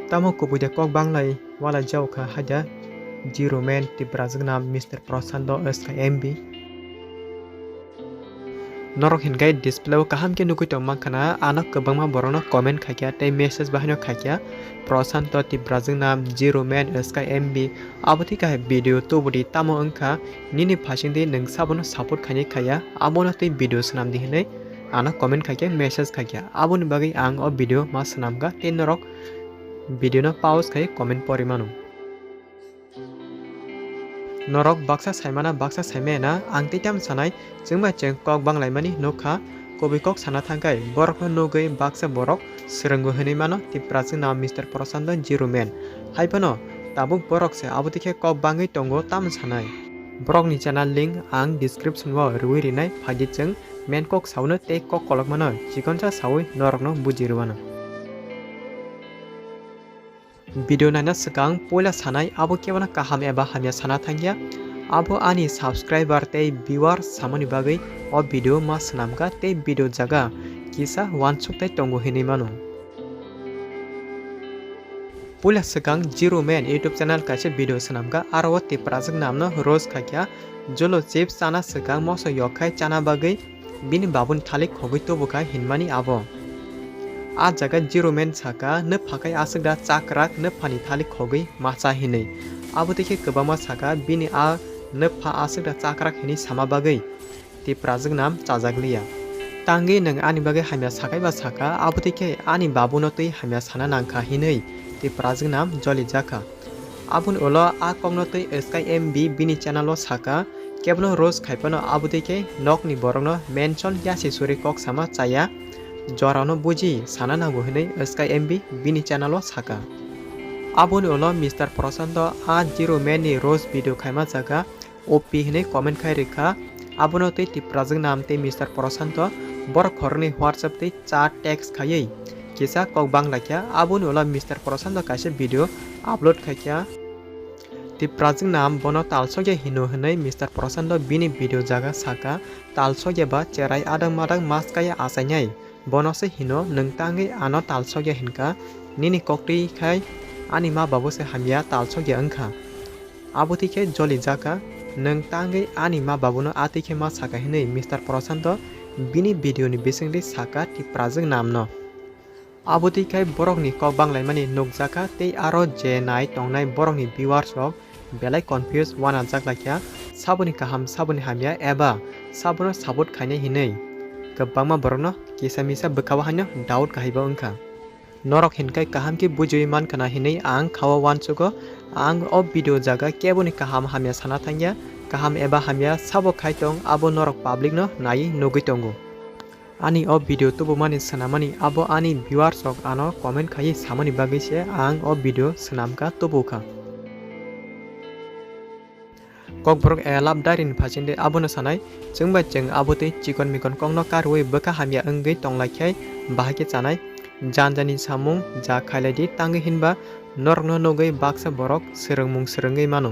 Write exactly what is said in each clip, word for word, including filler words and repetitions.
Tamo kubui de kok banglai wala jao kha haida Zero Man Tiprajwk nam Mister Prashanto S K M B. Norok hinkhe display o kaham khe nugui tong mankha na, ano kwbangma borokno comment khaikha tei message bahaino khaikha, "Prashanto Tiprajwk nam Zero Man S K M B, abo twi kahai video tubudi tamo wngkha, nini phaisingdi nwng sabono support khainai khaiya, abono twi video swnamdi," hinwi ano comment khaikha, message khaikha. Aboni bagwi ang o video ma swnamkha tei norok video no pause khai comment pori mano. Norok baksa saimana, baksa saimaya na, ang tei tamo sanai, chwng bai chwng kok banglaimani nukha, kubui kok sana thangkhai, borokno nugwi baksa borok swrwngo hinwi mano, Tiprajwk nam Mister Prashanto Zero Man. Haiphano tabuk borok se abo twi khe kok bangwi tongo tamo sanai. Borokni channel link ang description o rwui rinai, phaidi chwng main kok sauno tei kok kolokmano chikonsa saui norokno buji rwano. Video naina swkang puila sanai abo kebono kaham eba hamya sana thangya. Abo ani subscriber tei viewers samani bagwi o video ma swnamkha tei video jaga kisa uansuk tai tongo hinwi mano. Puila swkang Zero Man YouTube channel kaisa video swnamkha, aro o Tiprajwk namno roast khaikha, jolo chips chana swkang moso yok khai chana bagwi bini babuni thalik khogwi tubukha hinmani abo. A jaga Zero Man saka, "Nwpha khai aswk da chakrak, nwphani thalik khogwi macha," hinwi. Abo twi khe kwbangma saka, bini a nwpha aswk da chakrak hinwi sama bagwi Tiprajwk nam chajakliya. Tangwi nwng ani bagwi hamya sakhai ba saka, abo twi khe ani babuno twi hamya sana nangkha hinwi Tiprajwk nam jolijakha. Aboni ulo a kokno twi S K M B bini channel o saka, kebono roast khai phano abo twi khe nokni borokno mention yasi suri kok sama chaya, jorano buji sana nango hinwi S K M B bini channel o saka. Aboni ulo Mister Prashanto a Zero Man ni roast video khaima jaga O P hinwi comment khai rikha. Abono twi Tiprajwk nam tei Mister Prashanto borok khoroknwi WhatsApp tei chat text khaiwi kisa kok banglaikha. Aboni ulo Mister Prashanto kaisa video upload khaikha. Tiprajwk nam bono talsokya hino hinwi Mister Prashanto bini video jaga saka, "Talsokya ba cherai adang madang maskaya achainai. Bono se hino nwng tangwi ano talsokya hinka, nini koktwi khai ani ma babu se hamya talsokya wngkha. Abo twi khe joli jaka, nwng tangwi ani ma babuno a twi khe ma saka," hinwi Mister Prashanto bini video ni bisingtwi saka Tiprajwk namno. Abo twi khai borokni kok banglaimani nukjakha tei aro je nai tongnai borokni viewers rok belai confuse wanajak laikha, saboni kaham saboni hamya eba sabono support khainai hinwi kwbangma borokno kisa misa bwkhao haino doubt kahaibo wngkha. Norok hinkai kaham khe bujiwi mankha na hinwi ang khao uansugo. Ang o video jaga keboni kaham hamya sana thangya, kaham eba hamya sabo khai tong abo norok public no naiwi nugwi tongo. Ani o video tubumani swnamani abo ani viewers rok ano comment khaiwi samani bagwi se ang o video swnamkha tubukha. Kokborok a love diary ni phasing de abono sanai, chwng bai chwng abo tei chikon mikon kokno karwi bwkha hamya wngwi tonglai khe bahai khe chanai. Jan jani samung ja khailai di, tangwi hinba norokno nugwi baksa borok swrwngmung swrwngwi mano.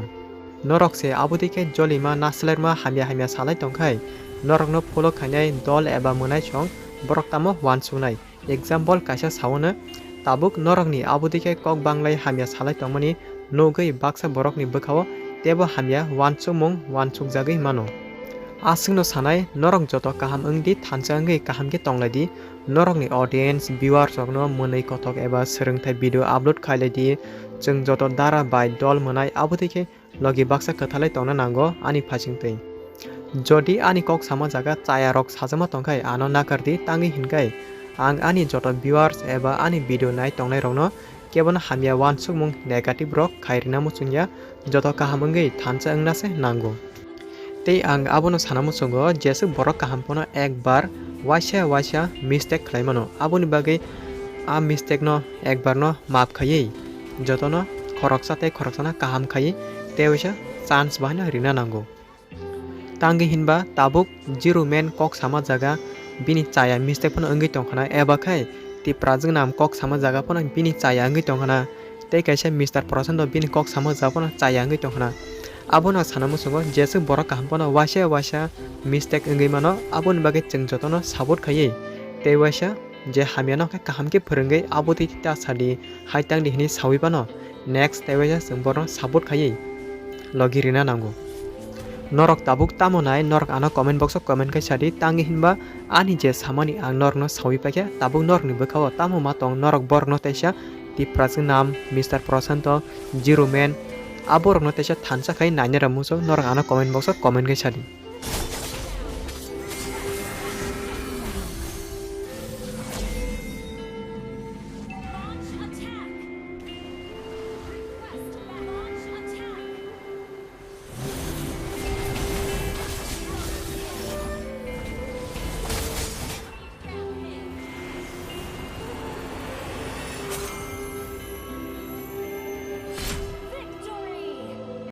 Norok se abo twi khe jolima naslerma hamya hamya salai tongkhai, norokno follow khainai dol eba mwnaisong borok tamo uansuknai. Example kaisa saono, tabuk norokni abo twi khe kok banglai hamya salai tongmani nugwi baksa borokni bwkhao teibo hamya uansukmung uansukjagwi mano. Aswkno sanai, norok joto kaham wngdi, thansa wngwi kaham khe tonglaidi. Norokni audience, viewers rokno mwnwi kothok eba swrwngthai video upload khailai di. Chwng joto dara bai dol mwnai, abo twi khe logi baksa kwthalai tongna nango ani phasingtwi. Jodi ani kok sama jaga chaya rok sajama tongkhai, ano nakar di, tangwi hinkhai ang ani joto viewers eba ani video nai tongnai rokno kebono hamya uansukmung negative rok khai rina muchungya, joto kaham wngwi thansa wngna se nango. Tei ang abono sana muchungo, jeswk borok kaham phano ekbar waisa waisa mistake khlai mano, aboni bagwi a mistake no ekbar no maap khaiwi jotono khoroksa tei khoroksano kaham khaiwi tei waisa chance bahaino rina nango. Tangwi hinba tabuk Zero Man kok sama jaga bini chaya mistake phano wngwi tongkhana, eba khai Tiprajwk nam kok sama jaga phano bini chaya wngwi tongkhana, tei kaisa Mister Prashanto bini kok sama jaga phano chaya wngwi tongkhana. Abono sana muchungo jeswk borok kaham phano waisa waisa mistake wngwi mano, aboni bagwi chwng jotono support khaiwi tei waisa je hamya no khe kaham khe phwrwngwi abo twi ta sadi, hai tang di hwnwi sawi phano next tei waisa chwng borno support khaiwi logi rina nango. Norok tabuk tamo nai, norok ano comment box o comment khai sadi, tangwi hinba ani je samani ang norokno sawi paikha, tabuk norokni bwkhao tamo ma tong, norok borokno teisa Tipraswk nam, Mister Prasanto, Zero Man, aborokno teisa thansa khai nainai rw muchung, norok ano comment box o comment khai sadi.